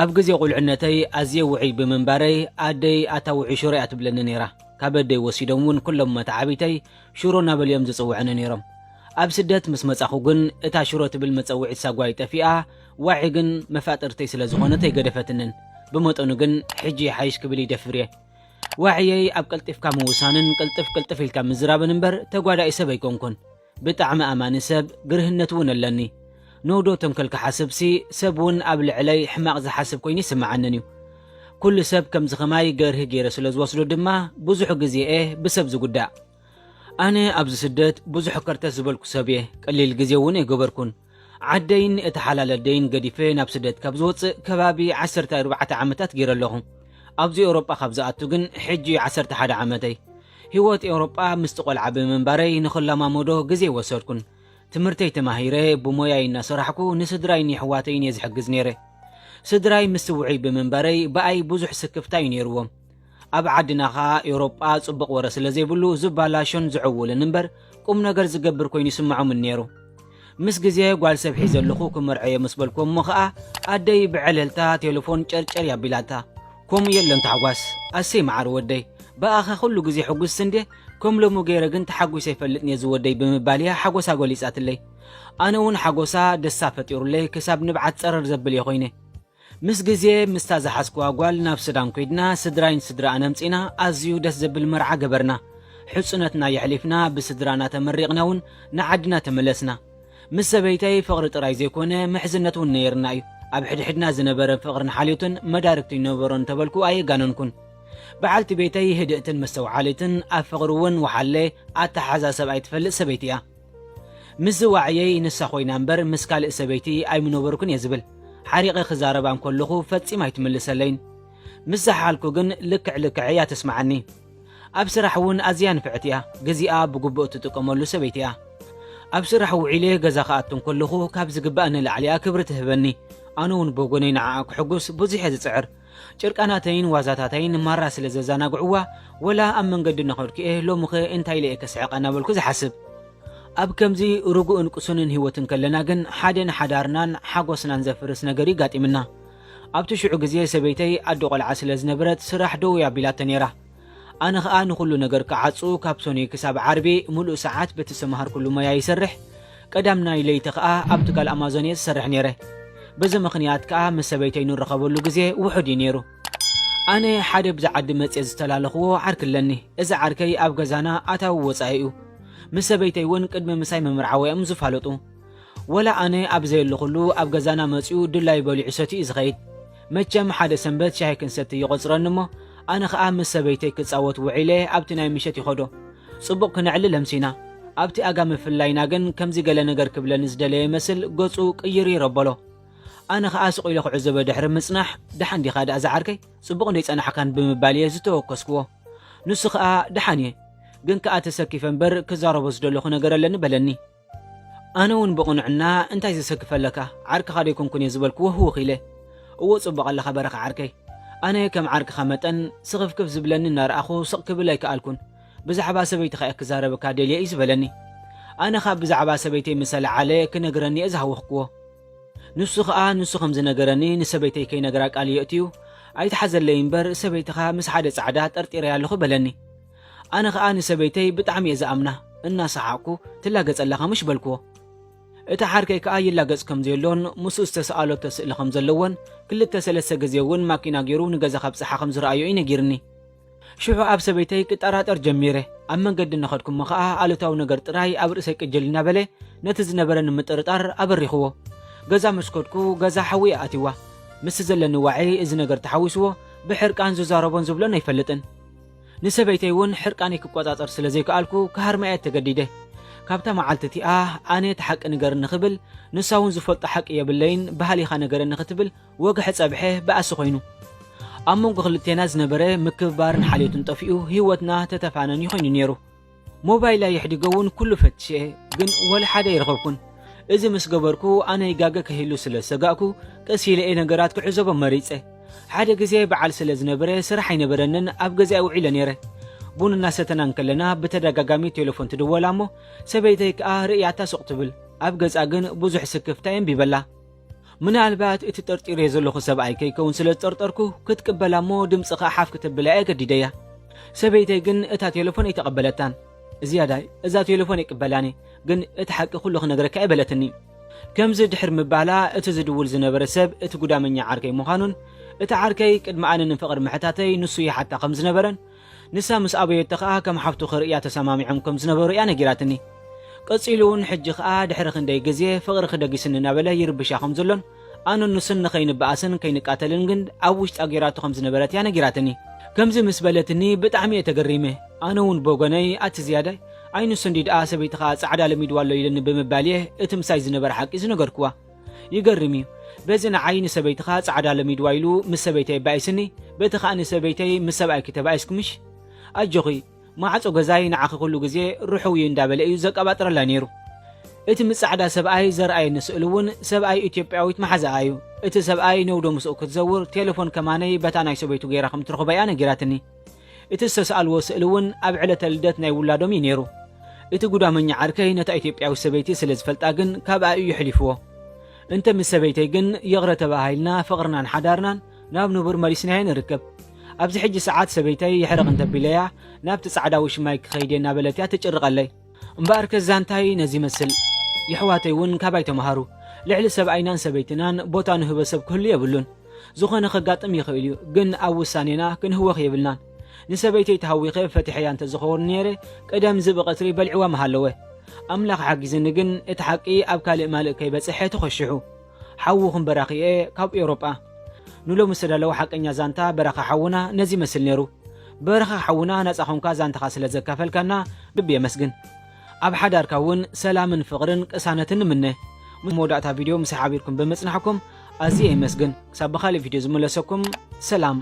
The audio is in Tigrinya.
ኣብ ግዜ ቁልዕነተይ ኣዝየ ውዑይ ብምንባረይ፣ ኣደይ "ኣታ ውዑይ ሽሮ" እያ ትብለኒ ነይራ። ካብ ኣደይ ወሲዶም እውን ኩሎም መተዓቢተይ ሽሮ እናበሉ እዮም ዝጽውዑኒ ነይሮም። ኣብ ስደት ምስ መጻኹ ግን፣ እታ ሽሮ ትብል መጸውዒት ሳጓይ ጠፊኣ፣ ዋዒ ግን መፋጥርተይ ስለ ዝኾነት ኣይገደፈትንን። ብመጠኑ ግን፣ ሕጂ ይሓይሽ ክብል ይደፍር እየ። ዋዕየይ ኣብ ቀልጢፍካ ምውሳንን ቅልጥፍ ቅልጥፍ ኢልካ ምዝራብን እምበር፣ ተጓዳኢ ሰብ ኣይኮንኩን። ብጣዕሚ ኣማኒ ሰብ፣ ግርህነት እውን ኣለኒ። ኖዶ ተንከል ክሓስብሲ፣ ሰብ እውን ኣብ ልዕለይ ሕማቕ ዝሓስብ ኮይኑ ይስምዓንን እዩ። ኩሉ ሰብ ከምዚ ኸማይ ገርሂ ገይረ ስለ ዝወስዶ ድማ፣ ብዙሕ ግዜ'የ ብሰብ ዝጉዳእ። ኣነ ኣብዚ ስደት ብዙሕ ከርተት ዝበልኩ ሰብ እየ፣ ቀሊል ግዜ እውን ኣይገበርኩን። ዓደይን እተሓላለደይን ገዲፈ ናብ ስደት ካብ ዝወጽእ ከባቢ ዓሰርተ ኣርባዕተ ዓመታት ገይረ ኣለኹ። ኣብዚ ኤውሮጳ ካብ ዝኣቱ ግን ሕጂ ዓሰርተ ሓደ ዓመተይ። ህይወት ኤውሮጳ ምስቲ ቆልዓ ብምንባረይ ንኽለማመዶ ግዜ ኣይወሰድኩን። ትምህርተይ ተማሂረ፣ ብሞያይ እናሰራሕኩ ንስድራይን የሕዋተይን እየ ዝሕግዝ ነይረ። ስድራይ ምስቲ ውዑይ ብምንባረይ ብኣይ ብዙሕ ስክፍታ እዩ ነይርዎም። ኣብ ዓድና ኸኣ ኤውሮጳ ጽቡቕ ወረ ስለ ዘይብሉ ዝባላሾን ዝዕውልን እምበር ቁም ነገር ዝገብር ኮይኑ ይስምዖምን ነይሩ። ምስ ግዜ ጓል ሰብ ሒዘ ኣለኹ ክመርዖ እየ ምስ በልኩ እሞ ኸኣ ኣደይ ብዕልልታ ቴሌፎን ጨርጨር ኣቢላታ። "ከምኡ የለን ታሕጓስ፣ ኣሰይ መዓር ወደይ፣ ብኣኻ ኩሉ ግዜ ሕጉስቲ እንድየ፣ ከም ሎሚ ገይረ ግን ተሓጒሰ ኣይፈልጥን እየ ዝወደይ" ብምባል እያ ሓጎሳ ገሊጻትለይ። ኣነ እውን ሓጎሳ ደስታ ፈጢሩለይ ክሳብ ንብዓት ጸረር ዘብል እየ ኮይነ። ምስ ግዜ ምስታ ዝሓዝክዋ ጓል ናብ ሱዳን ኮይድና፣ ስድራይን ስድራኣን ኣምጺእና፣ ኣዝዩ ደስ ዘብል መርዓ ገበርና። ሕጹነትና የሕሊፍና፣ ብስድራና ተመሪቕና እውን ንዓድና ተመለስና። ምስ ሰበይተይ ፍቕሪ ጥራይ ዘይኮነ፣ ምሕዝነት እውን ነይርና እዩ። ኣብ ሕድሕድና ዝነበረ ፍቕርን ሓልዮትን መዳርግቲ ይነበሮ እንተበልኩ ኣየጋነንኩን። በዓልቲ ቤተይ ህድእትን መስተውዓሊትን፣ ኣብ ፍቕሪ እውን ወሓለ ኣተሓዛ ሰብኣይ ትፈልጥ ሰበይቲ እያ። ምስ ዝዋዕየይ ንሳ ኮይና እምበር ምስ ካልእ ሰበይቲ ኣይምነበርኩን እየ ዝብል። ሓሪቐ ክዛረባ እንከለኹ ፈጺማ ኣይትምልሰለይን። ምስ ዝሓልኩ ግን ልክዕ ልክዕ እያ ተስምዓኒ። ኣብ ስራሕ እውን ኣዝያ ንፍዕቲ እያ። ግዜኣ ብግቡእ እትጥቀመሉ ሰበይቲ እያ። ኣብ ስራሕ ውዒለ ገዛ ክኣቱ እንከለኹ ካብ ዝግባእ ንላዕሊ እያ ክብሪ ትህበኒ። ኣነ እውን ብወገነይ ንዓኣ ክሕጉስ ብዙሕ እየ ዝጽዕር። ጭርቃናተይን ዋዛታተይን ማራ ስለ ዘዘናግዕዋ፣ ወላ ኣብ መንገዲ እናኸድኩ እየ፣ "ሎምኸ እንታይ ኢለ እየ ከስሕቓ?" እናበልኩ ዝሓስብ። ኣብ ከምዚ ርጉእን ቅሱንን ህይወት እንከለና ግን፣ ሓደ ንሓዳርናን ሓጎስናን ዘፍርስ ነገር እዩ ጋጢምና። ኣብቲ ሽዑ ግዜ ሰበይተይ ኣደ ቆልዓ ስለ ዝነበረት፣ ስራሕ ደው እያ ኣቢላቶ ነይራ። ኣነ ኸኣ ንኹሉ ነገር ክዓጹ፣ ካብ ሰኑይ ክሳብ ዓርቢ ምሉእ ሰዓት በቲ ዝተመሃርኩሉ ሞያ ይሰርሕ። ቀዳም ናይ ለይቲ ኸኣ ኣብ ትካል ኣማዞን እየ ዝሰርሕ ነይረ። በዚ ምኽንያት ከኣ ምስ ሰበይተይ ንራኸበሉ ግዜ ውሑድ እዩ ነይሩ። ኣነ ሓደ ብዚ ዓዲ መጽየ ዝተላለኽዎ ዓርኪ ኣለኒ። እዚ ዓርከይ ኣብ ገዛና ኣታዊ ወጻኢ እዩ። ምስ ሰበይተይ እውን ቅድሚ ምሳይ ምምርዓወይ እዮም ዝፋለጡ። ወላ ኣነ ኣብ ዘየለኹሉ ኣብ ገዛና መጺኡ ድላዩ በሊዑ ሰትዩ እዩ ዝኸይድ። መቸም ሓደ ሰንበት ሻሂ ክንሰቲ ይቖጽረኒ እሞ፣ ኣነ ኸኣ ምስ ሰበይተይ ክጻወት ውዒለ ኣብቲ ናይ ምሸት ይኸዶ። ጽቡቕ ክነዕልል ኣምሲና። ኣብቲ ኣጋ ምፍላይና ግን ከምዚ ገለ ነገር ክብለኒ ዝደለየ ይመስል ገጹ ቅይርይር ኣበሎ። ኣነ ኸኣ ስቕ ኢለ ክዕዘቦ ድሕሪ ምጽናሕ፣ "ደሓን ዲኻ ደኣ ዝዓርከይ? ጽቡቕ እንዶ ኣይጸናሕካን?" ብምባል እየ ዝተወከስክዎ። ንሱ ኸኣ፣ "ደሓን እየ፣ ግን ከኣ ተሰኪፈ እምበር ክዛረቦ ዝደለኹ ነገር ኣለኒ" በለኒ። ኣነ እውን ብቕኑዕና፣ "እንታይ ዘሰክፍ ኣለካ? ዓርክኻ ዶ ኣይኮንኩን እየ" ዝበልክዎ ህውኽ ኢለ። "እዎ ጽቡቕ ኣለኻ በረኻ ዓርከይ። ኣነ ከም ዓርክኻ መጠን ስኽፍክፍ ዝብለኒ እናረኣኹ ስቕ ክብል ኣይከኣልኩን። ብዛዕባ ሰበይትኻ እየ ክዛረበካ ደልየ" እዩ ዝበለኒ። ኣነ ኸኣ ብዛዕባ ሰበይተይ ምስ ኣለዓለ ክነግረኒ እየ ዝሃወኽክዎ። ንሱ ኸኣ ንሱ ከም ዝነገረኒ ንሰበይተይ ከይነግራ ቃል የእትዩ፣ "ኣይትሓዘለይ እምበር ሰበይትኻ ምስ ሓደ ጻዕዳ ጠርጢረያ ኣለኹ" በለኒ። ኣነ ኸኣ ንሰበይተይ ብጣዕሚ እየ ዝኣምና፣ እናሰሓቕኩ፣ "ትላገጸ ኣለኻ ምሽ?" በልክዎ። እቲ ዓርከይ ከኣ ይላገጽ ከም ዘየሎን ምስኡ ዝተሰኣለቶ ስእሊ ከም ዘለዎን ክልተ ሰለስተ ግዜ እውን ማኪና ገይሩ ንገዛ ከብጽሓ ከም ዝረኣዮ እዩ ነጊርኒ። ሽዑ ኣብ ሰበይተይ ክጠራጠር ጀሚረ። ኣብ መንገዲ እናኸድኩ እሞ ኸኣ ኣሉታዊ ነገር ጥራይ ኣብ ርእሰይ ቅጅል እናበለ ነቲ ዝነበረኒ ምጥርጣር ኣበሪኽዎ። ገዛ ምስ ከድኩ ገዛ ሓዊ እያ ኣትይዋ። ምስቲ ዘለኒ ዋዒ እዚ ነገር ተሓዊስዎ ብሕርቃን ዝዛረቦን ዝብሎን ኣይፈልጥን። ንሰበይተይ እውን ሕርቃነይ ክቆጻጸር ስለ ዘይከኣልኩ ክሃርማ እየ ተገዲደ። ካብታ መዓልቲ እቲኣ ኣነ እቲ ሓቂ ንገርኒ ክብል፣ ንሳ እውን ዝፈልጦ ሓቂ የብለይን፣ ባህሊኻ ንገረኒ ክትብል ወግሐ ጸብሐ ብኣሲ ኮይኑ። ኣብ መንጎ ክልቴና ዝነበረ ምክብባርን ሓልዮትን ጠፊኡ ህይወትና ተተፋነን ኮይኑ ነይሩ። ሞባይላ የሕዲገ እውን ኩሉ ፈትሸ፣ ግን ወላ ሓደ ኣይረኸብኩን። እዚ ምስ ገበርኩ ኣነ ይጋገ ክህሉ ስለ ዝሰጋእኩ ቀስ ኢለ እየ ነገራት ክዕዘቦ መሪጸ። ሓደ ግዜ በዓል ስለ ዝነበረ ስራሕ ኣይነበረንን ኣብ ገዛይ ውዒለ ነይረ። ቡን እናሰተና እንከለና ብተደጋጋሚ ቴሌፎን ትድወላ እሞ ሰበይተይ ከኣ ርእያታ ሱቕ ትብል። ኣብ ገጻ ግን ብዙሕ ስክፍታ የንቢበላ። ምናልባት እቲ ጠርጢረዮ ዘለኹ ሰብኣይ ከይከውን ስለ ዝጠርጠርኩ፣ ክትቅበላ እሞ ድምፂ ኸዓ ሓፍ ክተብላ እየ ገዲደያ። ሰበይተይ ግን እታ ቴሌፎን ኣይተቐበለታን። ዝያዳይ፣ እዛ ቴሌፎን ኣይቅበላን እየ፣ ግን እቲ ሓቂ ኩሉ ክነግረካ እየ በለትኒ። ከምዚ ድሕር ምባላ፣ እቲ ዝድውል ዝነበረ ሰብ እቲ ጉዳመኛ ዓርከይ ምዃኑን፣ እቲ ዓርከይ ቅድሚ ኣነ ንፍቕሪ ምሕታተይ ንሱ ይሓታ ከም ዝነበረን፣ ንሳ ምስ ኣበየቶ ኸኣ ከም ሓፍቱ ክርእያ ተሰማሚዖም ከም ዝነበሩ እያ ነጊራትኒ። ቀጺሉ እውን ሕጂ ኸኣ ድሕሪ ክንደይ ግዜ ፍቕሪ ክደጊስኒ እናበለ ይርብሻ ከም ዘሎን ኣነን ንሱን ንኸይንበኣስን ከይንቃተልን ግን ኣብ ውሽጣ ገይራቶ ከም ዝነበረት እያ ነጊራትኒ። ከምዚ ምስ በለትኒ ብጣዕሚ እየ ተገሪመ። ኣነ እውን ብወገነይ ኣቲ ዝያዳይ ኣይ ንሱ እንዲ ደኣ ሰበይትኻ ጻዕዳ ለሚድዋ ኣሎ ኢለኒ ብምባል እየ እቲ ምሳይ ዝነበረ ሓቂ ዝነገርክዋ። ይገርም እዩ። በዚ ንዓይ ንሰበይትኻ ጻዕዳ ለሚድዋ ኢሉ ምስ ሰበይተይ ባኢስኒ፣ በቲ ኸኣ ንሰበይተይ ምስ ሰብኣይኪ ተባኢስኪ ምሽ? ኣጆኺ፣ ማዕጾ ገዛይ ንዓኺ ኩሉ ግዜ ርሑው እዩ እንዳበለ እዩ ዘቀባጥረላ ነይሩ። እቲ ምስ ጻዕዳ ሰብኣይ ዘርኣየኒ ስእሊ እውን ሰብኣይ ኢትዮጵያዊት መሓዛኣ እዩ። እቲ ሰብኣይ ነውዶ ምስኡ ክትዘውር ቴሌፎን ከማነይ በታ ናይ ሰበይቱ ገይራ ከም ትረኽቦ እያ ነጊራትኒ። እቲ ዝተሰኣልዎ ስእሊ እውን ኣብ ዕለተ ልደት ናይ ውላዶም እዩ ነይሩ። እቲ ጉዳመኛ ዓርከይ ነታ ኢትዮጵያዊት ሰበይቲ ስለ ዝፈልጣ ግን ካብኣ እዩ የሕሊፍዎ። እንተ ምስ ሰበይተይ ግን ይቕረ ተባሃሂልና ፍቕርናን ሓዳርናን ናብ ንቡር መሊስናዮ ንርከብ። ኣብዚ ሕጂ ሰዓት ሰበይተይ ይሕረቕ እንተቢለያ ናብቲ ጻዕዳ ውሽማይ ክኸይድ እየ እናበለት እያ ትጭርቐለይ። እምበኣርከ ዛንታይ ነዚ ይመስል። የሕዋተይ እውን ካባይ ተምሃሩ። ልዕሊ ሰብኣይናን ሰበይትናን ቦታ ንህቦ ሰብ ክህሉ የብሉን። ዝኾነ ከጋጥም ይኽእል እዩ፣ ግን ኣብ ውሳኔና ክንህወኽ የብልናን። ንሰበይተይ ተሃዊኸ ፈቲሐያ እንተዝኸውን ነይረ፣ ቀደም ዝብኢ ቀትሪ በሊዕዋ ምሃለወ። ኣምላኽ ሓጊዝኒ ግን እቲ ሓቂ ኣብ ካልእ ማልእ ከይበጽሐ ተኾሺሑ። ሓውኹም በራኺ እየ ካብ ኤውሮጳ። ንሎሚ ዝተዳለወ ሓቀኛ ዛንታ በራኺ ሓውና ነዚ ይመስል ነይሩ። በራኺ ሓውና ናጻ ኾንካ ዛንታኻ ስለ ዘካፈልካና ልቢ የመስግን። ኣብ ሓዳርካ እውን ሰላምን ፍቕርን ቅሳነትን ንምነ። ምስ መወዳእታ ቪድዮ ምስ ሓቢርኩም ብምጽናሕኩም ኣዝየ የመስግን። ክሳብ ብኻልእ ቪድዮ ዝምለሰኩም ሰላም።